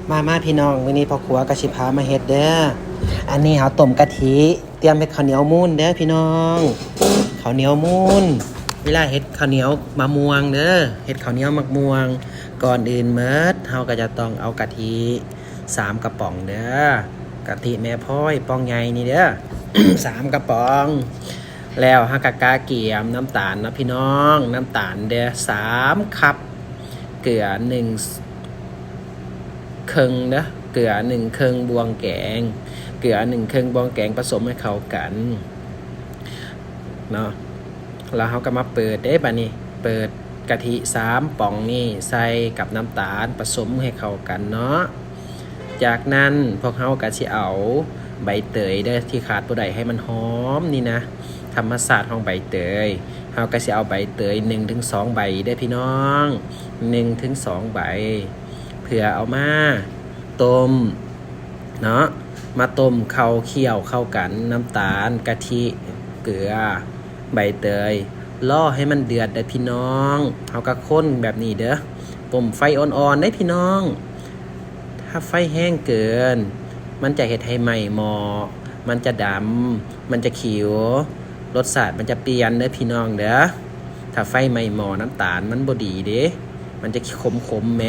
ມາໆ ພີ່ນ້ອງ, ມື້ນີ້ພໍ່ຄົວກໍຊິພາມາເຮັດເດີ້. ອັນນີ້ເຮົາຕົ້ມກະທິ ຕຽມເຮັດເຂົ້າໜຽວມູນເດີ້ພີ່ນ້ອງ. ເຂົ້າໜຽວມູນ ເວລາເຮັດເຂົ້າໜຽວໝາກມ່ວງເດີ້, ເຮັດເຂົ້າໜຽວໝາກມ່ວງ. ກ່ອນອື່ນໝົດ ເຮົາກໍຈະຕ້ອງເອົາກະທິສາມກະປ໋ອງເດີ້, ກະທິແມ່ພອຍປ໋ອງໃຫຍ່ນີ້ເດີ້ ສາມກະປ໋ອງ. ແລ້ວເຮົາກໍກະກຽມນ້ຳຕານເນາະພີ່ນ້ອງ, ນ້ຳຕານເດີ້ ສາມຄັບ, ເກືອໜຶ່ງເຄິ່ງເດີ້, ເກືອໜຶ່ງເຄິ່ງບ່ວງແກງ, ເກືອໜຶ່ງເຄິ່ງບ່ວງແກງ ປະສົມໃຫ້ເຂົ້າກັນເນາະ. ແລ້ວເຮົາກໍມາເປີດເດ້ ບາດນີ້ເປີດກະທິສາມປ໋ອງນີ້ໃສ່ກັບນ້ຳຕານ ປະສົມໃຫ້ເຂົ້າກັນເນາະ. ຈາກນັ້ນພວກເຮົາກໍຊິເອົາໃບເຕີຍເດີ້ ທີ່ຂາດບໍ່ໄດ້ ໃຫ້ມັນຫອມນີ້ນະ, ທຳມະຊາດຂອງໃບເຕີຍ. ເຮົາກໍຊິເອົາໃບເຕີຍໜຶ່ງເຖິງສອງໃບເດີ້ພີ່ນ້ອງ, ໜຶ່ງເຖິງສອງໃບ ເພື່ອເອົາມາຕົ້ມເນາະ, ມາຕົ້ມເຂົ້າ ຄ້ຽວເຂົ້າກັນ ນ້ຳຕານ, ກະທິ, ເກືອ, ໃບເຕີຍ, ລໍໃຫ້ມັນເດືອດເດີ້ພີ່ນ້ອງ. ເຮົາກໍຄົນແບບນີ້ເດີ້, ຕົ້ມໄຟອ່ອນໆເດີ້ພີ່ນ້ອງ. ຖ້າໄຟແຮງເກີນ ມັນຈະເຮັດໃຫ້ໄໝ້ໝໍ້, ມັນຈະດຳ, ມັນຈະຂິວ, ລົດຊາດມັນຈະປ່ຽນເດີ້ພີ່ນ້ອງເດີ້. ຖ້າໄຟໄໝ້ໝໍ້ ນ້ຳຕານມັນບໍ່ດີເດ້, ມັນຈະຂົມໆແໝ.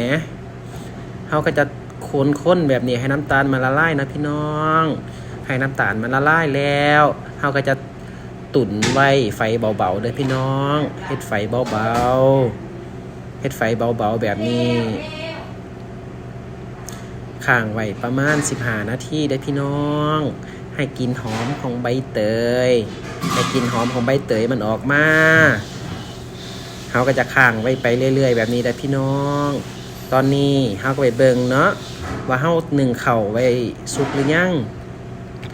ເຮົາກໍຈະຄົນໆແບບນີ້ ໃຫ້ນ້ຳຕານມັນລະລາຍເນາະພີ່ນ້ອງ. ໃຫ້ນ້ຳຕານມັນລະລາຍແລ້ວ ເຮົາກໍຈະ ຕຸນໄວ້ໄຟເບົາໆເດີ້ພີ່ນ້ອງ, ເຮັດໄຟເບົາໆ, ເຮັດໄຟເບົາໆແບບນີ້, ຄ້າງໄວ້ປະມານສິບຫ້ານາທີເດີ້ພີ່ນ້ອງ. ໃຫ້ກິ່ນຫອມຂອງໃບເຕີຍ, ໃຫ້ກິ່ນຫອມຂອງໃບເຕີຍມັນອອກມາ, ເຮົາກໍຈະຄ້າງໄວ້ໄປເລື້ອຍໆແບບນີ້ເດີ້ພີ່ນ້ອງ. ຕອນນີ້ເຮົາກໍໄປເບິ່ງເນາະ ວ່າເຮົາໜຶ້ງເຂົ້າໄວ້ສຸກຫຼືຍັງ.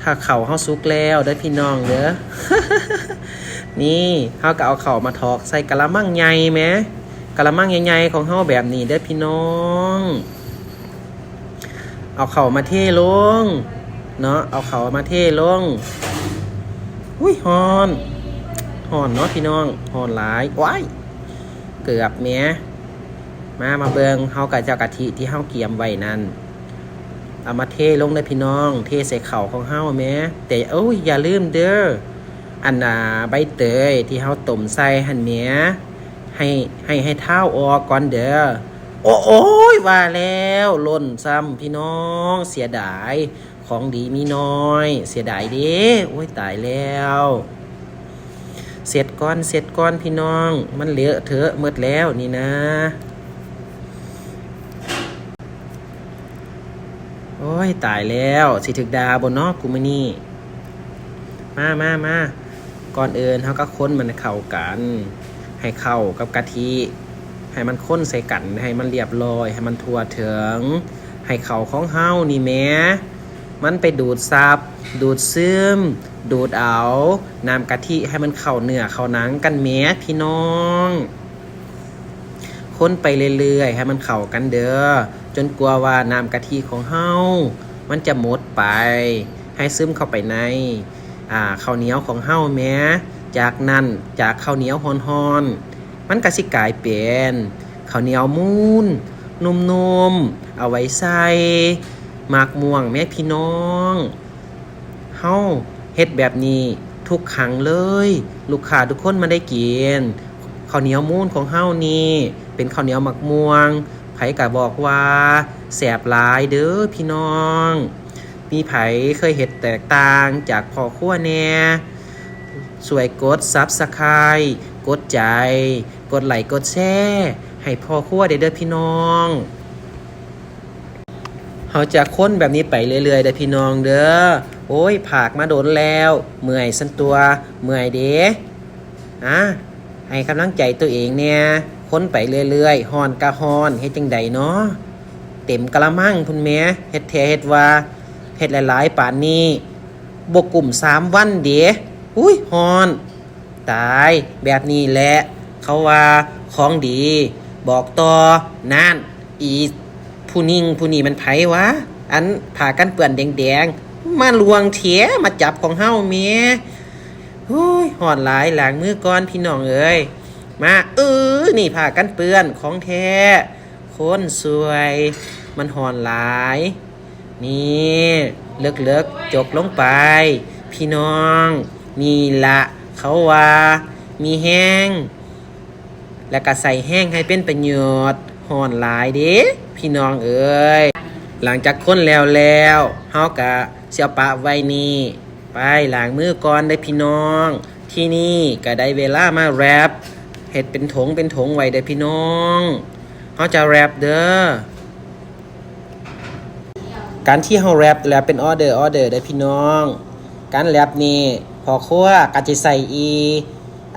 ຖ້າເຂົ້າເຮົາສຸກແລ້ວເດີ້ພີ່ນ້ອງເດີ້, ນີ້ ເຮົາກໍເອົາເຂົ້າມາຖອກໃສ່ກະລະມັງໃຫຍ່ແໝ, ກະລະມັງໃຫຍ່ໆຂອງເຮົາແບບນີ້ເດີ້ພີ່ນ້ອງ. ເອົາເຂົ້າມາເທລົງເນາະ, ເອົາເຂົ້າມາເທລົງ. ອຸ້ຍ ຮ້ອນ, ຮ້ອນເນາະພີ່ນ້ອງ, ຮ້ອນຫຼາຍ. ວ້າຍ ເກືອບແໝ. ມາ ມາເບິ່ງ, ເຮົາກໍຈະເອົາກະທິທີ່ເຮົາກຽມໄວ້ນັ້ນ ເອົາມາເທລົງເດີ້ພີ່ນ້ອງ, ເທໃສ່ເຂົ້າຂອງເຮົາແໝ. ແຕ່ ໂອ້ຍ ຢ່າລືມເດີ້ ອັນ ອ່າ ໃບເຕີຍທີ່ເຮົາຕົ້ມໃສ່ຫັ້ນແໝ, ໃຫ້ ໃຫ້ ໃຫ້ທາວອອກກ່ອນເດີ້. ໂອ ໂອ້ຍ ວ່າແລ້ວ ຫຼົ່ນຊ້ຳພີ່ນ້ອງ, ເສຍດາຍ. ຂອງດີມີໜ້ອຍ, ເສຍດາຍເດ້. ໂອ້ຍ ຕາຍແລ້ວ. ເຊັດກ່ອນ, ເຊັດກ່ອນພີ່ນ້ອງ, ມັນເລາະເທາະໝົດແລ້ວນີ້ນະ. ໂອ້ຍ ຕາຍແລ້ວ, ຊິຖືກດ່າບໍ່ເນາະກູມື້ນີ້? ມາ, ມາ, ມາ. ກ່ອນອື່ນເຮົາກໍຄົນມັນໃຫ້ເຂົ້າກັນ, ໃຫ້ເຂົ້າກັບກະທິ, ໃຫ້ມັນຄົນໃສ່ກັນ, ໃຫ້ມັນລຽບລ້ອຍ, ໃຫ້ມັນທົ່ວເຖິງ, ໃຫ້ເຂົ້າຂອງເຮົານີ້ແໝ ມັນໄປດູດຊັບ, ດູດຊຶມ, ດູດເອົານ້ຳກະທິໃຫ້ມັນເຂົ້າເນື້ອເຂົ້າໜັງກັນແໝພີ່ນ້ອງ. ຄົນໄປເລື້ອຍໆ ໃຫ້ມັນເຂົ້າກັນເດີ້, ຈົນກວ່າວ່ານ້ຳກະທິຂອງເຮົາມັນຈະໝົດໄປ, ໃຫ້ຊຶມເຂົ້າໄປໃນ ອ່າ ເຂົ້າໜຽວຂອງເຮົາແໝ. ຈາກນັ້ນ ຈາກເຂົ້າໜຽວຮ້ອນໆ ມັນກໍຊິກາຍເປັນເຂົ້າໜຽວມູນນຸ່ມໆ ເອົາໄວ້ໃສ່ໝາກມ່ວງແໝພີ່ນ້ອງ. ເຮົາເຮັດແບບນີ້ທຸກຄັ້ງເລີຍ, ລູກຄ້າທຸກຄົນມັນໄດ້ກິນເຂົ້າໜຽວມູນຂອງເຮົານີ້ ເປັນເຂົ້າໜຽວໝາກມ່ວງ, ໃຜກໍບອກວ່າແຊບຫຼາຍເດີ້ພີ່ນ້ອງ. ມີໃຜເຄີຍເຮັດແຕກຕ່າງຈາກພໍ່ຄົວແດ່? ຊ່ວຍກົດ Subscribe ກົດໃຈ ກົດໄລ ກົດແຊ ໃຫ້ພໍ່ຄົວແດ່ເດີ້ພີ່ນ້ອງ. ເຮົາຈະຄົນແບບນີ້ໄປເລື້ອຍໆເດີ້ພີ່ນ້ອງເດີ້. ໂອ້ຍ ພາກມາດົນແລ້ວ, ເມື່ອຍຊັ້ນຕົວະ, ເມື່ອຍເດ້. ອາ ໃຫ້ກຳລັງໃຈຕົວເອງແດ່, ຄົນໄປເລື້ອຍໆ, ຮ້ອນກະຮ້ອນ, ເຮັດຈັ່ງໃດເນາະ? ເຕັມກະລະມັງພຸ້ນແໝ, ເຮັດແທ້ເຮັດວ່າ, ເຮັດຫຼາຍໆປານນີ້ ບໍ່ກຸ້ມສາມວັນເດ. ອຸ້ຍ ຮ້ອນ. ຕາຍ ແບບນີ້ແຫຼະ ເຂົາວ່າຂອງດີບອກຕໍ່. ນັ້ນ ອີຜູ້ຍິງຜູ້ນີ້ແມ່ນໃຜວະ? ອັນຜ້າກັນເປື້ອນແດງໆ ມາລ່ວງເຖ ມາຈັບຂອງເຮົາແໝ. ໂອ້ຍ ຮ້ອນຫຼາຍ ລ້າງມືກ່ອນພີ່ນ້ອງເອີຍ. ມາ ເອີ ນີ້ຜ້າກັນເປື້ອນຂອງແທ້. ຄົນຊ່ວຍ ມັນຮ້ອນຫຼາຍ. ນີ້ ເລິກໆ ຈົກລົງໄປ ພີ່ນ້ອງ. ນີ້ລະ ເຂົາວ່າມີແຮງ ແລະກະໃຊ້ແຮງໃຫ້ເປັນປະໂຫຍດ. ຮ້ອນຫຼາຍເດ້ ພີ່ນ້ອງເອີຍ. ຫຼັງຈາກຄົນແລ້ວແລ້ວ ເຮົາກະຊິເອົາປະໄວ້ນີ້ ໄປລ້າງມືກ່ອນເດີພີ່ນ້ອງ. ທີນີ້ກະໄດ້ເວລາມາແຣັບ ເຮັດເປັນຖົງເປັນຖົງໄວ້ເດີພີ່ນ້ອງ. ເຮົາຈະແຣັບເດີ. ການທີ່ເຮົາແຣັບແລ້ວເປັນອໍເດີ ອໍເດີເດີພີ່ນ້ອງ. ການແຣັບນີ້ ພໍ່ຄົວກະຈະໃສ່ອີ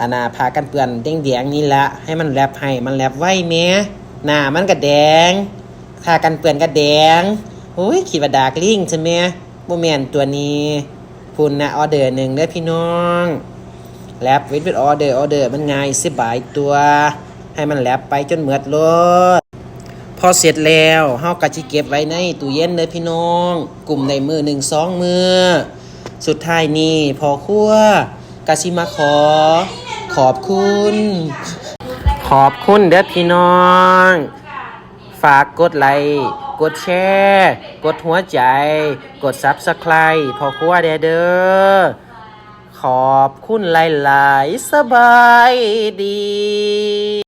ອັນນ່າ ຜ້າກັນເປື້ອນແດງໆນີ້ລະ ໃຫ້ມັນແຣັບ ໃຫ້ມັນແຣັບໄວແມ້. ໜ້າມັນກະແດງ ຜ້າກັນເປື້ອນກະແດງ. ໂອ້ຍ ຄິດວ່າດາກລິງຊະແມ້. ບໍ່ແມ່ນຕົວນີ້ ພຸ້ນນະ ອໍເດີໜຶ່ງເດີພີ່ນ້ອງ. ແຣັບເວັດເວັດ ອໍເດີ ອໍເດີ ມັນງ່າຍສະບາຍຕົວະ ໃຫ້ມັນແຣັບໄປຈົນໝົດໂລດ. ພໍເສັດແລ້ວ ເຮົາກະຊິເກັບໄວ້ໃນຕູ້ເຢັນເດີພີ່ນ້ອງ ກຸ້ມໄດ້ມື້ໜຶ່ງສອງມື້. ສຸດທ້າຍນີ້ ພໍ່ຄົວກະຊິມາຂໍຂອບຄຸນ ຂອບຄຸນເດີພີ່ນ້ອງ. ຝາກກົດໄລ ກົດແຊ ກົດຫົວໃຈ ກົດ Subscribe ພໍ່ຄົວແດ່ເດີ. ຂອບຄຸນຫຼາຍໆ ສະບາຍດີ.